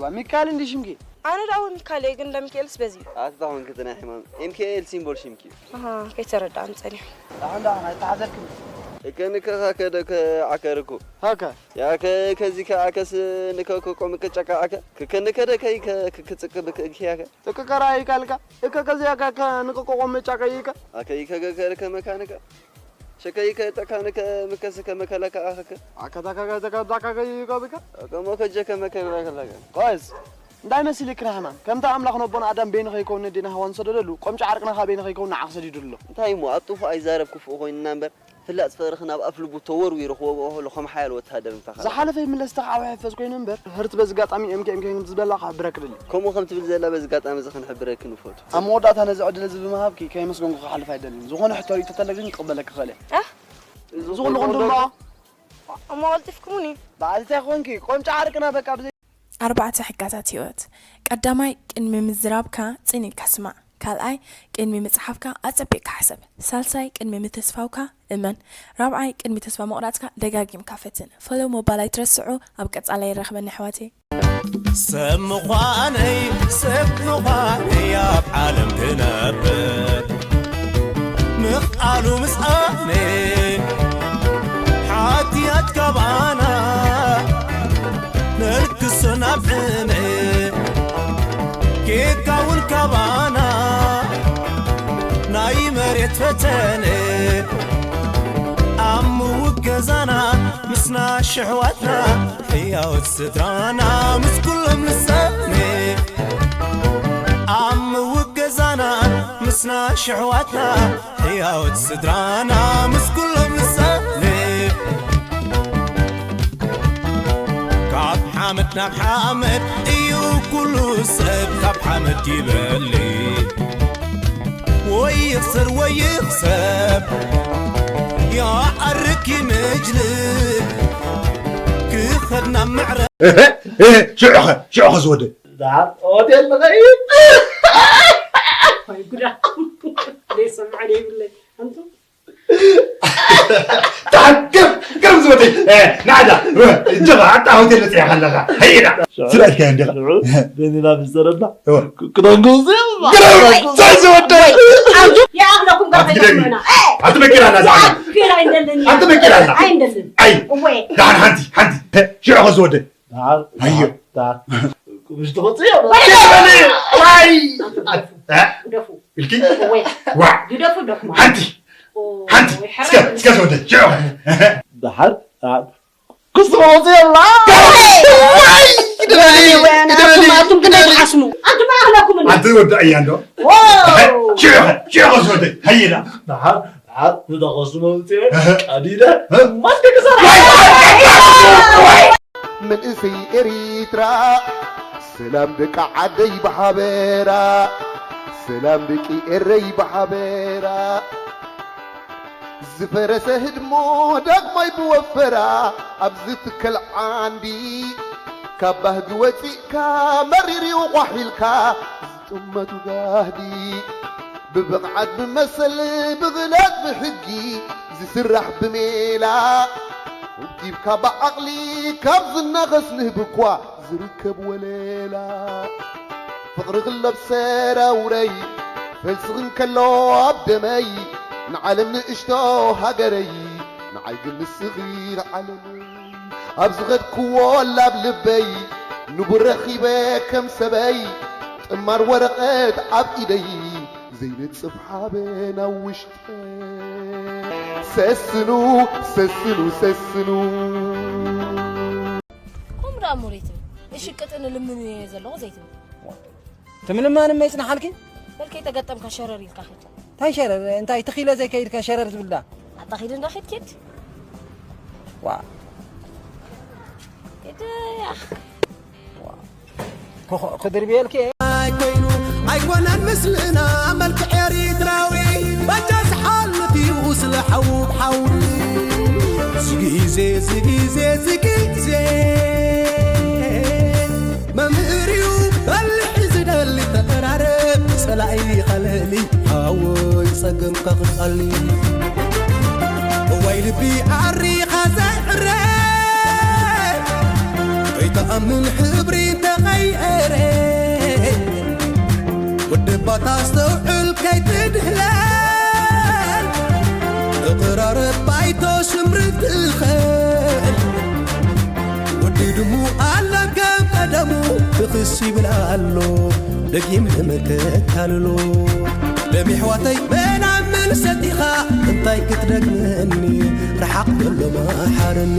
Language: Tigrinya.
ዋ፣ ሚካኤል እንዲ ሽምኪ? ኣነ ደኣ እውን ሚካኤል እየ፣ ግን እንዳ ሚካኤልስ በዚ እዩ። ኣታ ኾንኪ እቲ ናይ ሕማም ኤም ኬ ኤል ሲምቦል ሽምኪ እዩ። ኣሃ፣ ከይተረዳእኒ ጸኒሑ። ደሓን ደሓን ኣይተሓዘልክን። እከ ንከኻ ከደ ከ ዓከርኩ። ሃከ። ያከ ከዚ ከ ኣከስ ንከ ከቆም ከጨቃ ኣከ። ክከ ንከደ ከይ ከ ክክጽቅ ብክ እኪ ያከ። ጥቅቀራ ይካልካ። እከ ከዚ ያከ ከ ንከ ቆቆም መጫቃ ይከ። ኣከ ይከ ገ ከ ከ መካንከ። ሸከይ ከ ጠካንከ ምከስ ከ መከለካ ኣኸከ። ኣከ ታካ ከ ተካ ታካ ከ ይከ ብከ። ከሞ ከጀ ከ መከለካ ለካ። ቆይስ። እንታይ መሲልክ ርሕማን? ከምቲ ኣምላኽ ነቦና ኣዳም በይኑ ከይከውን ነዴና ሃዋን ዝሰደደሉ፣ ቆምጫ ዓርቅና ኸኣ በይኑ ከይከውን ንዓኽ ሰዲዱ ኣሎ። እንታይ እሞ፣ ኣብ ጥፉእ ኣይዛረብ ክፉእ ኮይንና እምበር፣ ፍላጽ ፍቕርኺ ናብ ኣፍ ልቡ ተወርዊሩ ክወግኦ ከሎ ከም ሓያል ወተሃደር ምታኻ። ዝሓለፈ ይምለስ ተኻዕዊ ሕፈዝ ኮይኑ እምበር፣ ህርት በዚ ኣጋጣሚ ኤም ኬ ኤም ኬ ከም ዝበላ ክሕብረክ ደሊ። ከምኡ ከም ትብል ዘላ በዚ ኣጋጣሚ እዚ ክንሕብረኪ ንፈቱ። ኣብ መወዳእታ ነዚ ዕድል እዚ ብምሃብኪ ከየመስገንኩ ክሓልፍ ኣይደልን። ዝኾነ ሕቶ ርእይቶ ተለ ግን ክቕበለኪ ክኽእል እየ። ኣህ? እዚ ኩሉ ክንዲ እሞ እሞ ቀልጢፍኩምኒ። በዓል እንታይ ኮንኪ? ቆምጫ ዓርቅና በቃ ብዘይ ኣርባዕተ ሕጋታት ህይወት። ቀዳማይ፣ ቅድሚ ምዝራብካ ጽን ኢልካ ስማዕ። ካልኣይ፣ ቅድሚ ምጽሓፍካ ኣጸቢቕካ ሕሰብ። ሳልሳይ፣ ቅድሚ ምትስፋውካ እመን። ራብዓይ፣ ቅድሚ ተስፋ ምቑራጽካ ደጋጊምካ ፈትን። ፎሎው ምባል ኣይትረስዑ። ኣብ ቀጻላይ የራኽበና ኣሕዋተይ። ሰብ ምዃነይ፣ ሰብ ምዃነይ ኣብ ዓለም ክነብር ምኽኣሉ ምስኣነ ሓጢኣት ካባና ነልክሶ ናብ ዕነ ጌጋ እውን ካባና ናይ መሬት ፈተነ ኣብ ምውገዛና ምስና ሽሕዋትና ሕያወት ስድራና ምስ ኩሎም ንሰነ ኣብ ምውገዛና ምስና ሽሕዋትና ሕያወት ስድራና ምስ ኩሎም ንሰነ ካብ ሓመድ ናብ ሓመድ እዩ ኩሉ ሰብ ካብ ሓመድ ይበሊ ወይ ይኽሰር ወይ ይኽሰብ ያኣርኪ ምጅልብ ክኸድና ምዕረ ሽዑኸ ሽዑኸ ዝወደ ሆቴል ንኸይድ ወይ ጉዳ ዘይሰምዐ ዘይብለይ ኣንቱ ተሓገም ከም ዝወደ ናዕዳ እጀኻ ኣታ ሆቴል በፂሕኻ ኣለኻ ሃይዳ ስራእካ እንዲኻ ንዑ በኒና ምስ ዘረና ክደንጉ ዝወደ ይኣኽለኩም ጋር ኣቲ በቂላ ኣላ ዛዕባ ኣቲ በቂላ ኣላ ኣይንደልን ኣይ እወ ዳሓን ሓንቲ ሓንቲ ሽዑ ከዝወደ ዳሓር ኣዮ ዳሓር ምሽ ትኸፅዮ ዋይ ግደፉ ኢልኪ እወ ዋ ግደፉ ደኹማ ሓንቲ ሓንቲ እስከ እስከ ዝወደ ሽዑ ዳሓር ዳሓር ክስቲ መወፅእ የብላ ኣቱም ክንደይ ትሓስሙ ኣንቱም ኣኽለኩም ኣንተ ወዳእያ እንዶ ሽዑ ሽዑ ዝወደ ሃይላ ዳሓር ዳሓር ንዳኸሱ መውፅእ ቀዲደ ማስከ ክሰራ መንእሰይ ኤሪትራ ሰላም ደቂ ዓደይ ብሓበራ ሰላም ደቂ ኤረይ ብሓበራ ዝፈረሰ ህድሞ ዳግማይ ብወፈራ ኣብ ዝትከል ዓንዲ ካብ ባህጊ ወፂእካ መሪር እዩ ቋሕ ኢልካ ዝጥመቱ ጋህዲ ብብቕዓት ብመሰል ብግለት ብሕጊ ዝስራሕ ብሜላ ውዲብካ ብዓቕሊ ካብ ዝናኸስ ንህቢ እኳ ዝርከብ ወለላ ፍቕሪ ክለብ ሰራውረይ ፈልስኽ እንከሎ ኣብ ደመይ ንዓለም ንእሽቶ ሃገረይ ንዓይ ግን ንስኺ ዓለመይ ኣብ ዝኸድክዎ ላብ ልበይ ንቡር ረኺበ ከም ሰበይ ጥማር ወረቐት ኣብ ኢደይ ዘይነጽፍ ሓበን ኣብ ውሽጠይ ሰስኑ ሰስኑ ሰስኑ ከምኡ ደኣ እሞ ደይትብል እሺ ቅጥኒ ልምኑ እየ ዘለኹ ዘይትብል ትምልማን እመ ይጽናሓልኪ በል ከይተገጠምካ ሸረር ኢልካ ኺድ እንታይ ሸረር እንታይ ትኺለ ዘይከይድካ ሸረር ትብል ደኣ ኣታ ኺድ እንዳ ኺድ ኪድ ዋ ኪድ ያኽ ክድርብየልኪ እየ ኮይኑ ኣይኮነን ምስልና መልክዕ ኤሪትራዊ ባጃ ዝሓልፍ እዩ ስለ ሓዉ ብሓዊ ዝግዜ ዝግዜ ዝግዜ መምህር እዩ በልሒ ዝደሊ ተቐራረብ ጸላኢ ኸለሊ ሓወይ ጸገምካ ክቐሊ እዋይ ልቢ ኣሪኻ ዘዕረ ከይተኣምን ሕብሪ ተቐይ ታስተውዕል ከይትድህለል፣ እቕራረብ ባይቶ ስምሪ ትኸል። ወዲ ድሙ ኣለ ከም ቀደሙ፣ ብኽስ ይብል ኣሎ ደጊም ንመከታልሎ። ደም ይሕዋተይ መናምን ሰቲኻ እንታይ ክትደግመኒ፣ ረሓቕ ዘሎ መሓረኒ።